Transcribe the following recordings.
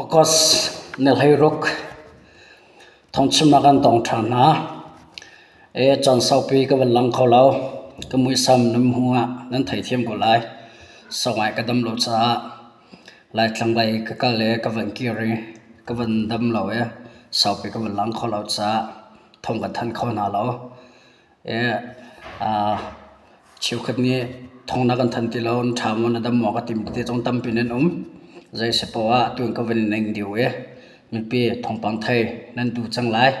August ni 16 thawngchimnak kan tong ṭhan hna. E caan saupi ka van lang kho lo. Ka muisam nan hmuh ah nan theithiam ko lai. Sawngai ka dam lo caah Laitlang lei ka kal i ka van kir i ka van dam lo i saupi ka van lang kho lo caah thawng ka thanh kho hna lo. Cheukhat nih thawng na kan thanh ti lo, na ṭha maw, na dam maw ka timi tete zong tampi nan um. Zei si poah ah atu in ka van in ing dih i mipi thawngpang thei nan duh cang lai.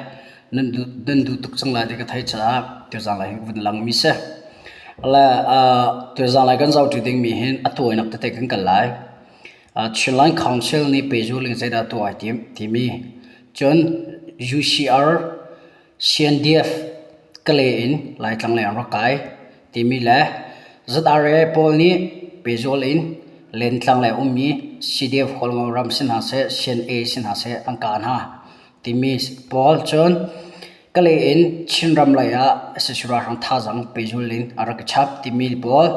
Nan duh, nan duh tuk cang lai ti ka theih caah tuzaan lai hin ka vun langmi si. Le tuzaan lai kan zohṭi dingmi hin a tawinak tete kan kal lai. Chinland Council nih pehzul in zeidah tuah ai tim timi. Cun UCR CNDF Kalay in Laitlang lei an rak kai timi le ZRA pawl nih pehzul in Lentlang lei a ummi CDF Hualngo ram si hna seh, CNA si hna seh an kah hna timi pawl cun Kalay in Chinram lei ah sac ralhrang thazaang pehzul in an rak i chap timi pawl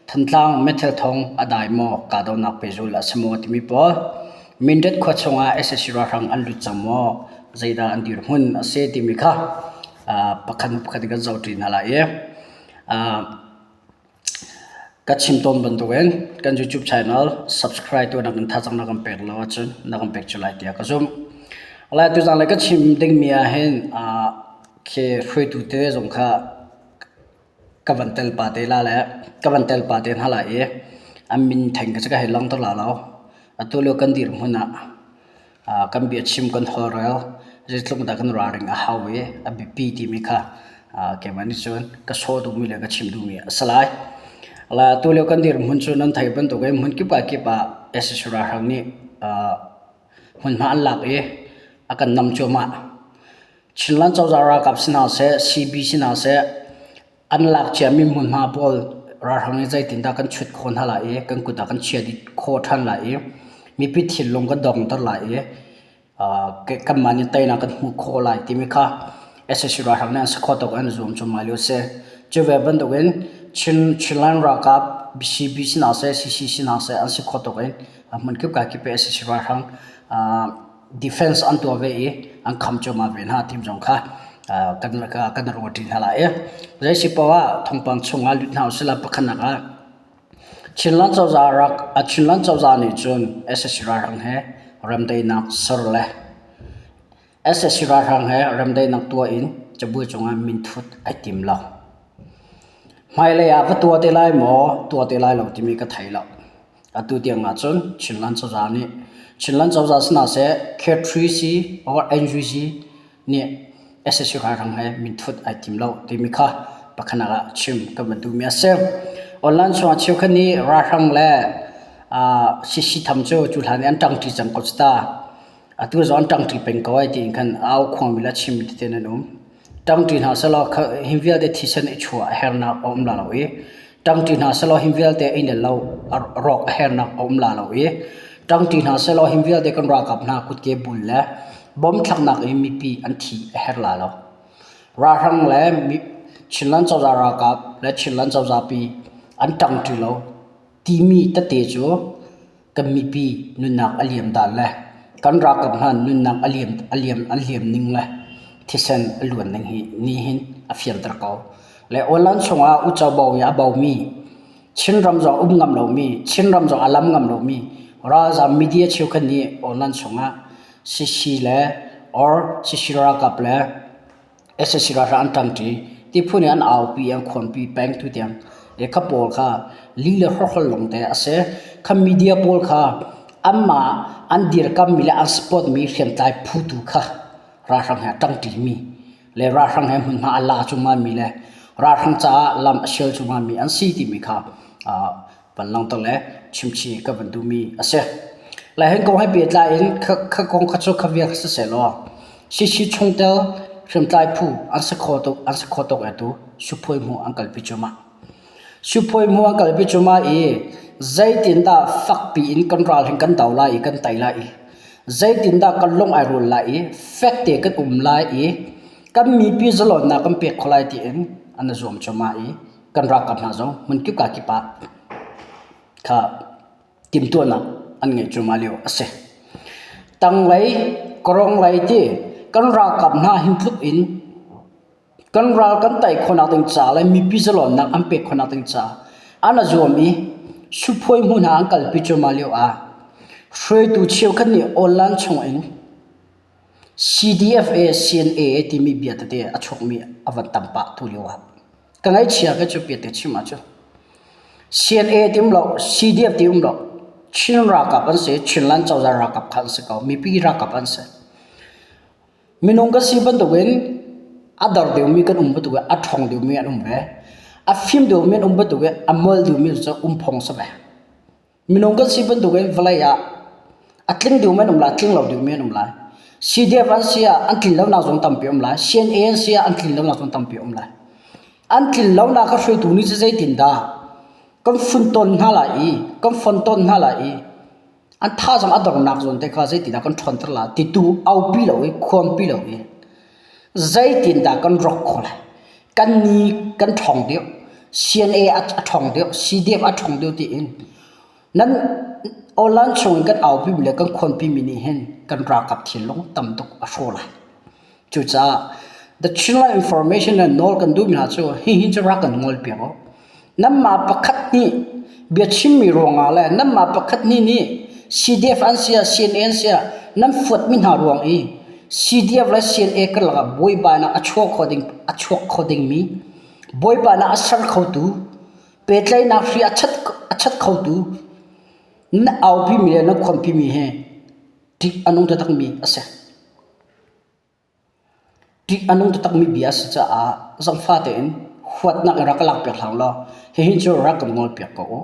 Thantlang meithal thawng a dai maw kahdohnak pehzul a si maw timi pawl Mindat khua chungah sac ralhrang an lut cang maw zeidah an dirhmun a si timi kha pakhat hnu pakhat in kan zohṭi hna lai i ka chim tawn bantukin kan YouTube channel subscribe tuahnak in thazaang na kan pek lo ahcun na kan pek cu lai tiah ka zumh. Lai tuzaan le ka chim dingmi ah hin khi hruaitu tete zong kha ka van tel pa te la le ka van tel pa te hna lai i an min theng ka ka hei langhter la lo. Atu lio kan dirhmun ah kan biachim kan holhrel zeitluk dah kan ralring a hau i a biapi timi kha keimah nih cun ka sawh duhmi le ka chim duhmi a si lai. La atu lio kan dirhmun cu nan theih bantukin hmun kip ah kip ah sac ralhrang nih hmunhma an lak i a kan nam cuahmah. Chinland cozah ralkap si hna seh, CB si hna seh, an lak ciami hmunhma pawl ralhrang nih zeitindah kan chut khawh hna lai i kan kut ah kan chia dih khawh ṭhan lai i mipi thinlung kan dongter lai i kanmah nih teinak kan hmuh khawh lai timi kha sac ralhrang nih an si khawh tawk an zuam cuahmah lio a si. Cu ve bantukin Chin Chinland ralkap CB si hna seh, CC si hna seh an si khawh tawk in hmunkip kakip i sac ralhrang defense an tuah ve i an kham cuahmah ve hna ti zong kha kan kan ruat ṭi hna lai i zei si poah ah thawngpang chungah lut hna usila pakhatnak ah Chinland cozah rak Chinland cozah nih cun sac ralhrang he remdaihnak ser le sac ralhrang he remdaihnak tuah in cabuai cungah minthut ai tim lo. Hmailei ah va tuah te lai maw tuah te lai lo timi ka thei lo. Atu tiang ahcun Chinland cozah nih Chinland cozah si hna seh K3C or NUG nih sac ralhrang he minthut ai tim lo timi kha pakhatnak ah chim kan van duhmi a si. Online chungah cheukhat nih ralhrang le CC tham cu cu hlan i an ṭangṭi cang ko cu ta. Atu zong an ṭangṭi peng ko ai tiin khan a aukhuangmi le a chimmi tete nan um. Ṭangṭi hna sehlaw hi vialte thisen i chuah a hernak a um la lo i ṭangṭi hna sehlaw hi vialte inn le lo rawk a hernak a um la lo i ṭangṭi hna sehlaw hi vialte kan ralkap hna kutke bul le bom thlaknak i mipi an thi a her la lo. Ralhrang le Chinland cozah ralkap le Chinland cozah pi an ṭangṭi lo timi tete cu kan mipi nunnak a liam dan le kan ralkap hna nunnak a liam a liam an liam ning le thisen a luan ning hi nihin a fianter ko. Le online chungah uco bo i a bomi Chinram zong um ngam lomi Chinram zong a lam ngam lomi ralzam media cheukhat nih online chungah CC le or CC ralkap le sac ralhrang an ṭangṭi ti phun in an aupi an khuanpi peng tu tiang i kha pawl kha li le hrawkhrol lawngte a si. Kha media pawl kha anmah an dirkammi le an support mi hriamtlai phu tu kha ralhrang he a ṭangṭimi le ralhrang he hmunhma a la cuahmahmi le ralhrang caah lam a sial cuahmahmi an si timi kha van langhter le chimchih ka van duhmi a si. Lai hen kong he pehtlai in kha kong kha cu kha vial kha siseh law CC chungtel hriamtlai phu an si kho tuk an si kho tuk etu suphuai hmu an kalpi cuahmah. Suphuai hmu an kalpi cuahmah i zeitindah fakpi in kan ral hin kan do lai i kan tei lai i zeitindah kan lung ai rual lai i fekte kan um lai i kan mipi zalonnak kan pek kho lai tiin an i zuam cuahmah i kan ralkap hna zong hmunkip ka kip ah kha timhtuahnak an ngeih cuahmah lio a si. Tanglei, karonglei ti kan ralkap hna hin tluk in kan ral kan tei khawhnak ding ca le mipi zalawnnak an pek khawhnak ding ca an i zuam i suphuai hmun hna an kalpi cuahmah lio ah hruaitu cheukhat nih online chung in CDFA CNA timi bia tete a chuakmi a van tam pah tu lio ah ka ngaihchia ka cu piate chim ahcun CNA ti um lo CDF ti um lo Chin ralkap an si Chinland cozah ralkap kha an si ko mipi ralkap an si minung kan si bantukin a dor deuhmi kan um bantukin a ṭhawng deuhmi an um ve a fim deuhmi an um bantukin a mual deuhmi cu um phung si ve Minung kan si bantukin vawlei ah a tling deuhmi an um lai, tling lo deuhmi an um lai. CDF an si ah an tlin lonak zong tampi um lai. CNA an si ah an tlin lonak zong tampi um lai. An tlin lonak a hruaitu nih cu zeitindah kan funtawn hna lai i kan fontawn hna lai i an thazaang a dornak zawn te kha zeitindah kan ṭhawnter lai titu aupi lo i khuangpi lo i zeitindah kan rawk khawh lai. Kan ni kan ṭhawng deuh. CNA a ṭhawng deuh, CDF a ṭhawng deuh tiin nan online chung in kan aupimi le kan khuanpimi nih hin kan ralkap thinlung tam tuk a hrawh lai. Cucaah The Chinland Information le nawl kan duhmi hna cu hihi cu rak kan ngol piak u. Nanmah pakhat nih biachimmi ruangah le nanmah pakhat nih nih CDF an si ah CNA an si ah nan fuatmi hna ruang i CDF le CNA karlak ah buaibainak a chuak kho ding a chuak kho dingmi buaibainak a ser khotu pehtlaihnak hri a chat a chat khotu na aupimi le na khuanpimi he ṭih a nung taktakmi a si. Ṭih a nung taktakmi bia a si caah zangfa tein huatnak in rak ka lakpiak hlah law hihi cu rak kan ngolpiak ko u.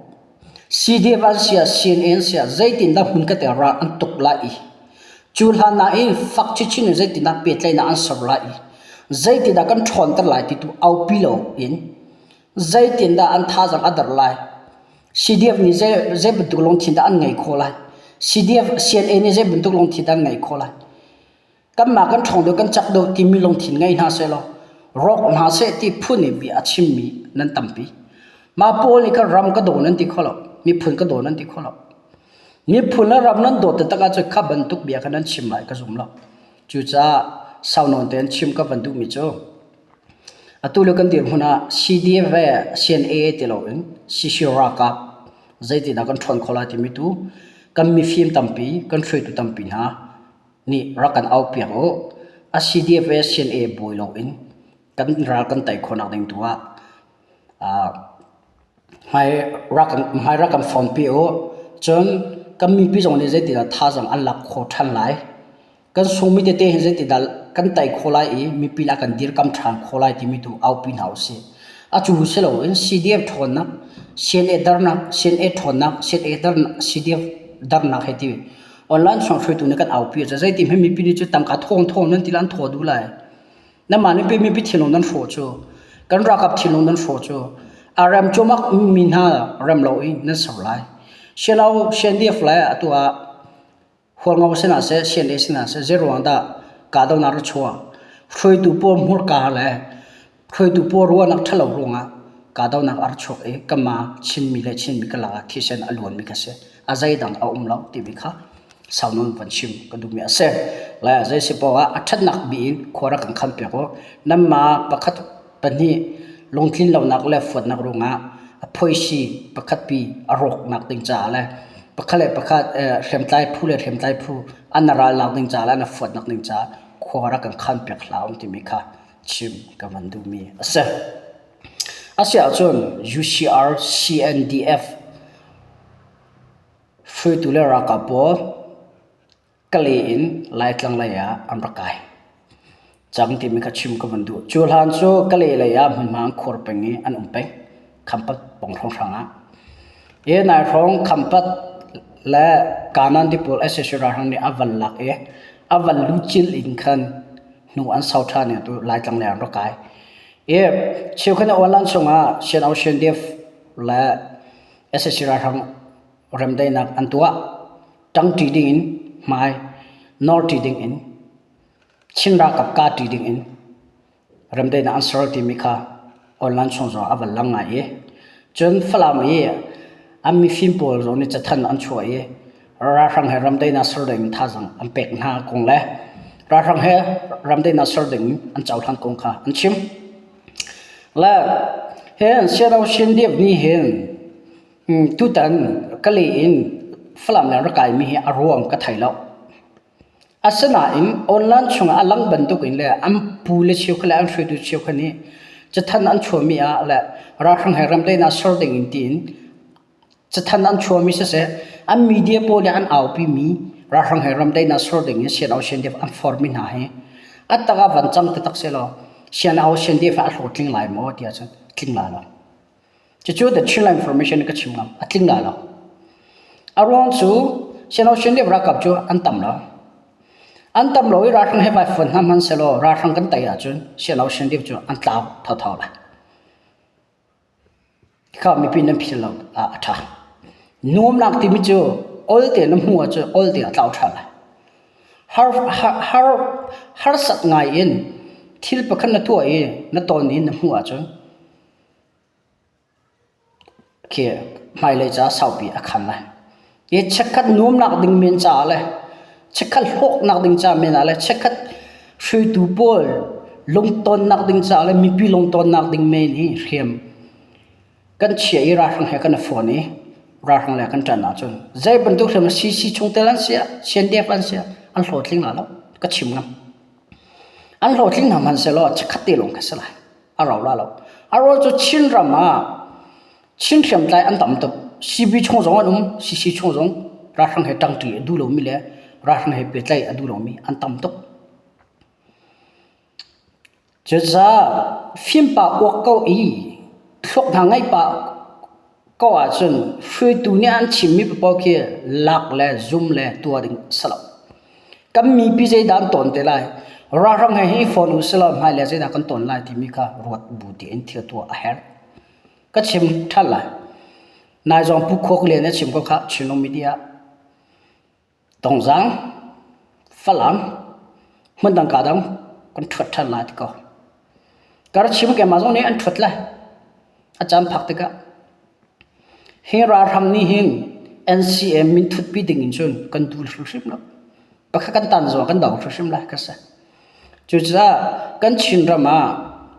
CDF an si ah CNA an si ah zeitindah hmun ka te ral an tuk lai i cu hlan ah hin fak chinchin in zeitindah pehtlaihnak an ser lai i zeitindah kan ṭhawnter lai ti tu aupi lo in zeitindah an thazaang a der lai CDF nih zei zei bantuk lungthin dah an ngei khawh lai CDF CNA nih zei bantuk lungthin dah an ngei khawh lai Kanmah kan ṭhawng deuh kan cak deuh timi lungthin ngei hna sehlaw rawk hna seh ti phun i bia a chimmi nan tampi. Mah pawl nih khan ram ka daw nan ti kho lo, miphun ka daw nan ti kho lo. Miphun le ram nan dawt taktak ahcun kha bantuk bia kha nan chim lai ka zum lo. Cucaah sau nawn tein chim ka van duhmi cu atu le kan dirhmun ah CDF le CNA ti loin CC ralkap zeitindah kan ṭhawn khawh lai timi tu kan mifim tampi, kan hruaitu tampi hna nih rak kan aupiak u. A CDF le CNA bawi loin kan ral kan tei khawhnak ding tu ah hmai rak hmai rak kan fonpi u. Cun kan mipi zong nih zeitindah thazaang an lak khawh ṭhan lai. Kan sungmi tete hi zeitindah kan tei khawh lai i mipi nih a kan dirkam ṭhan khawh lai timi tu aupi hna usih. A cu si loin CDF ṭhawnnak, CNA darnak, CNA ṭhawnnak, CNA darnak, CDF darnak hei ti Online chung hruaitu nih kan aupi cu zeiti hmanh mipi nih cu tangka thawng thawng nan ti le an thaw duh lai. Nanmah nih pei mipi thinlung nan hrawh cu. Kan ralkap thinlung nan hrawh cu. A rem cuahmah mi hna rem lo in nan ser lai. Siano CNDF le atu ah Hualngo sinah seh CNA sinah seh zeiruang dah kahdohnak ra chuah. Hruaitu pawl hmurka le Hruaitu pawl ruahnak ṭhalo ruangah kahdohnak a ra chuak i kanmah Chinmi le Chinmi kan lakah thisen a luanmi kha si. A zeidang a um lo timi kha sau nawn van chim ka duhmi a si. Le zei si paoh ah a ṭhatnak bik in khua rak kan khanpiak u. Nanmah pakhat pahnih lungtlin lonak le fuatnak ruangah a phoisi pakhatpi a rawknak ding caah le pakhat le pakhat hriamtlai phu le hriamtlai phu an ralnak ding caah le an fuatnak ding caah khua rak kan khanpiak hlah u timi kha chim ka van duhmi a si. Asiahcun UCR CNDF hruaitu le ralkap pawl Kale in Laitlang lei ah an rak kai cang timi kha chim ka van duh. Cu hlan cu Kale lei ah hmunhma an khuar peng i an um peng. Khampat pawng hrawnghrang ah. I nai hrawng Khampat le Kanan tipawl sac ralhrang nih a van lak i a van lucil in khan hnu an sau ṭhan i atu Laitlang lei an rak kai. I cheukhat online chungah Sian Ocean Dev le sac ralhrang remdaihnak an tuah. Ṭangṭi dingin hmai nawrṭi dingin Chin ralkap kahṭi dingin remdaihnak an ser timi kha online chung zong a van lang ngai i cun Falam i an mifim pawl zong nih cathanh an chuah i. Ralhrang he ramdaihnak ser ding thazaang an pek hna kong le ralhrang he ramdaihnak ser ding an cohlan kong kha an chim. Le hi CNO CNDF nih hin tutan Kalay in Falam leng rak kaimi hi a ruang ka thei lo. Asinain online chungah a lang bantukin le an pu le cheukhat le an hruaitu cheukhat nih cathanh an chuahmi ah le ralhrang he ramdaihnak ser ding in tiin Cathanh an chuahmi siseh, an media pawl nih an aupimi ralhrang he ramdaihnak ser ding in CNO CNDF an formi hna hi a tak ah van cang taktak sehlaw CNO CNDF ah a hlawhtling lai maw ti ahcun tling lai lo. Cucu the Chinland Information ka chim ngam, a tling lai lo. A ruang cu CNO CNDF ralkap cu an tam lo. An tam lo i ralhrang he vai fon hna hmanh sehlaw ralhrang kan tei ahcun CNO CNDF cu an tlau thotho lai. Kha mipi nan philh lo ah a ṭha. Nuamnak timi cu ol tein na hmuh ahcun ol tein a tlau ṭhan lai. Har, har, har, harsat ngai in thil pakhat na tuah i na tawn i na hmuh ahcun khi hmailei ca saupi a khan lai. Hi chikkhat nuamnak ding men caah le chikkhat hlawknak ding ca men ah le chikkhat hruaitu pawl lungtonnak ding caah le mipi lungtonnak ding men hi hriam kan chia i ralhrang he kan i fawn i ralhrang le kan ṭan ahcun zei bantuk hriam CC chungtel an si ah CNDF an si ah an hlawhtling la lo ka chim ngam. An hlawhtling hna hmanhsehlaw chikkhat te lawng kha si lai. A rau la lo. A rawl cu Chinram ah Chin hriamtlai an tam tuk. CB chung zong an um, CC chung zong ralhrang he ṭangṭi a duh lomi le ralhrang he pehtlaih a duh lomi an tam tuk. Cucaah fimpa uak ko i thluak hna ngeih pah ko ahcun hruaitu nih an chimmi paoh khi lak le zum le tuah ding a si lo. Kan mipi zeidah an tawn te lai? Ralhrang he hi fawn u silaw hmailei zeidah kan tawn lai timi kha ruat bu tein thil tuah a herh. Ka chim ṭhan lai. Nai zong Pu Khuak Lian a chim ko khah Chinlung Media. Tongzang, Falam, hmundang ka dang kan ṭhuat ṭhan lai ti ko. Kar chim keimah zong nih an ṭhuat lai. A caan phak tikah. Hi ralhrang nih hin NCA min thutpi ding in cun kan duh hrimhrim lo. Pakhat kan tan zong kan do hrimhrim lai ka si. Cucaah kan Chinram ah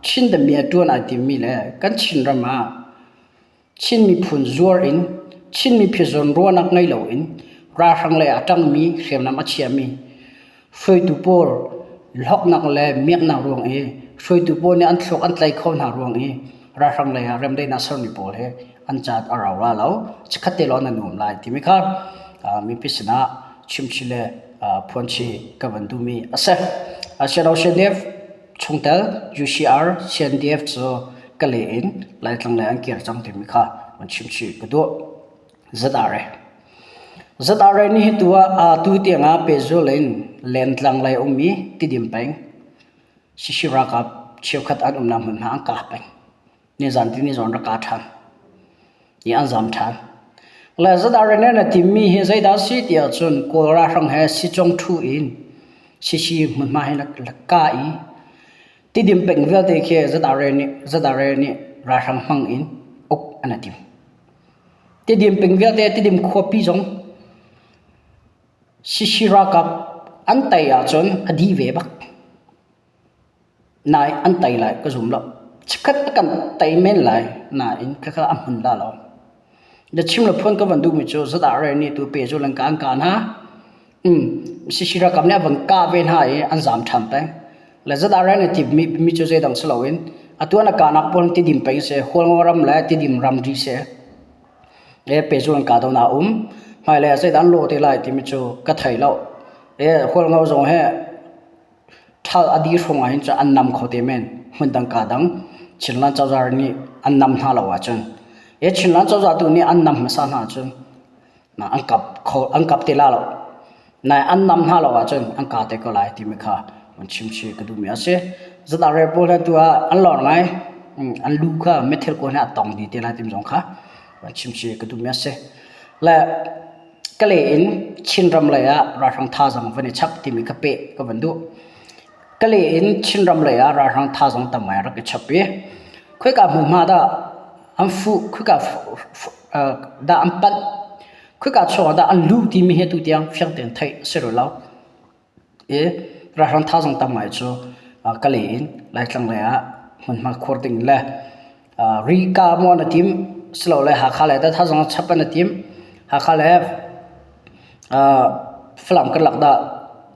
Chin damiah ṭuan ai timmi le kan Chinram ah Chin miphun zuar in Chin miphun zawnruahnak ngei loin ralhrang lei ah a ṭangmi hriamnam a chiami hruaitu pawl hlawknak le miaknak ruang i hruaitu pawl nih an thluak an tlai kho hna ruang i ralhrang lei ah remdaihnak sermi pawl hi an caan a rau la lo. Chikkhat te lawng nan nuam lai timi kha mipi sinah chimchih le phuanchi ka van duhmi a si. CNO-CNDF chungtel UCR CNDF cu Kalay in Laitlang lei an kir cang timi kha van chimchih ka duh. ZRA ZRA nih hi tu ah tu tiang ah pehzul in Lentlang lei ummi Tidim peng Sisi ralkap cheukhat an umnak hmun hna an kah peng. Nizan tini zong rak ka ṭhan. I an zam ṭhan. Le ZRA na timmi hi zeidah si ti ahcun Kawl ralhrang he sicong ṭhu in sisi hmunhma hi la ka i Tidim peng vialte khi ZRA nih ZRA nih ralhrang hmang in uk an i tim. Tidim peng vialte Tidim khuapi zong sisi ralkap an tei ahcun a dih ve bak. Nai an tei lai ka zum lo. Chikkhat a kan tei men lai nain khakha a hmun la lo. Na chim le phuan ka van duhmi cu zadah nih tu pe cu lan ka an ka hna. Um sisi ralkap nih a van kah ve hna i an zaam ṭhan peng. Le zadah nih ti mi, mi cu zeidang si loin atu an a kahnak pawl tidim peng si, Hualngo ram le tidim ramri si. E pe cu an kah do na um. Hmailei ah zeidah an lawh te lai timi cu ka thei lo. E Hualngo zong he Ṭhal a dih hrawng ahhin cun an nam kho te men. Hmundang kaa dang Chinland cozah nih an nam hna lo ahcun. E Chinland cozah tu nih an nam hmasa hna ahcun an kap kho an kap te la lo. Nai an nam hna lo ahcun an ka te ko lai timi kha an chimchih ka duhmi a si. Zadarel pawl he tu ah an lor ngai. An lu kha methil kawl he a tong dih te lai timi zong kha an chimchih ka duhmi a si. Le Kalay in Chinram lei ah ralhrang thazaang van i chap timi kha peh ka van duh. Kalay in Chinram lei ah ralhrang thazaang tam ngai rak i chap i khoika hmunhma dah an fuh, khoika dah an panh. Khika chung ah dah an luh timi hi atu tiang fiang tein theih a si rih lo. I ralhrang thazaang tam ngai cu Kalay in Laitlang lei ah hmunhma khuar ding le Rika maw na tim silole Hakha lei dah thazaang chap na tim Hakha le Falam karlak dah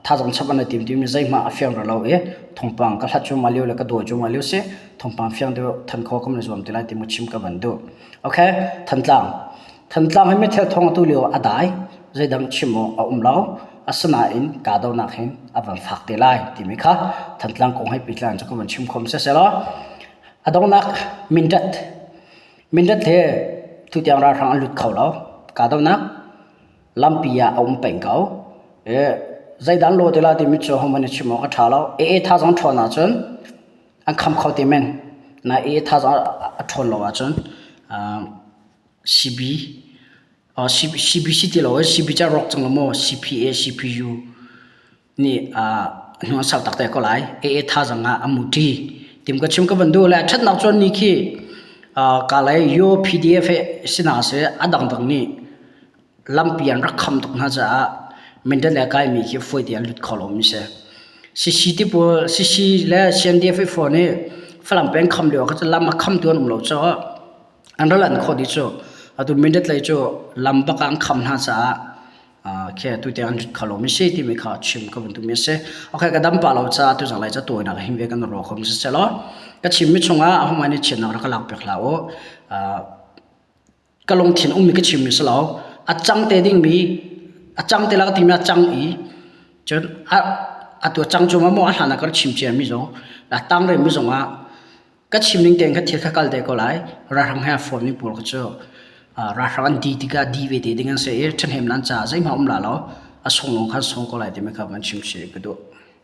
thazaang chap na tim timi zeihmah a fiang rih lo i thawngpang ka hlat cuahmah lio le ka dawi cuahmah lio si thawngpang fiang deuh than khawh kan i zuam te lai ti mu chim ka van duh. Okay, Thantlang. Thantlang hi mithel thawng atu lio a dai, zeidang chim awk a um lo. Asinain kahdohnak hin a van fak te lai timi kha Thantlang kong he pehtlai in cu ka van chim khom siselaw a donghnak Mindat. Mindat he tutiang ralhrang an lut kho lo. Kahdohnak lampi ah a um peng ko. E, zeidah an law te lai timi cu hohmanh nih chim awk a ṭha lo. AA thazaang ṭhawn ahcun an kham kho te men. Na AA thazaang a ṭhawn lo ahcun CB CBC ti lo CB ca rawk cang lo maw CPA CPU nih hnu an sau tak te ko lai. AA thazaang ah a muṭi. Tim ka chim ka van duh le ṭhatnak cuan ni khi kalay yo PDF he sina se a dangdang nih lampi an rak kham tuk hna caah Mindat le kaimi khi fawi te an lut kho lomi si. CC ti pawl CC le CNDF i fawn i Falam peng kham lio kha cu lam a khamtu an um lo caah an ral an khawh dih cu. Atu Mindat lei cu lam bak ah an kham hna caah khi atu tiang an lut kho lomi si timi kha chim ka van duhmi a si. Okay, ka dam pah lo caah tu zanglei ca tawinak hin ve kan ro kho mi si law ka chimmi chungah ahohmanh nih chiatnak rak ka lak piak hlah u. Ka lungthin ummi ka chimmi si lo. A cang te dingmi a cang te la ka timi a cang i cun a atu a cang cu maw a hlan ah ka rak chim ciami zong a tang rihmi zong ah ka chim ning tein kha thil kha kal te ko lai. Ralhrang he a fawnmi pawl kha cu ralhrang an di tikah di ve te ding an si i ṭhahnem nan caah zeihmanh um la lo a sung lawng khan sung ko lai timi kha van chim chih ka duh.